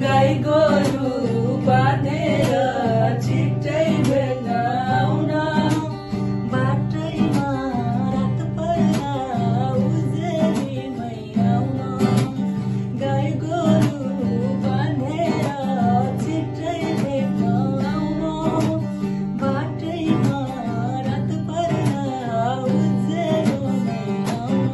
गाई गोरु बाँधेर छिट्टै भेट्न आउन बाटैमा रात पर्दा उजेरीमै आउन गाई गोरु बाँधेर छिट्टै भेट्न आउन बाटैमा रात पर्दा उजेरोमै आउन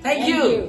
Thank you.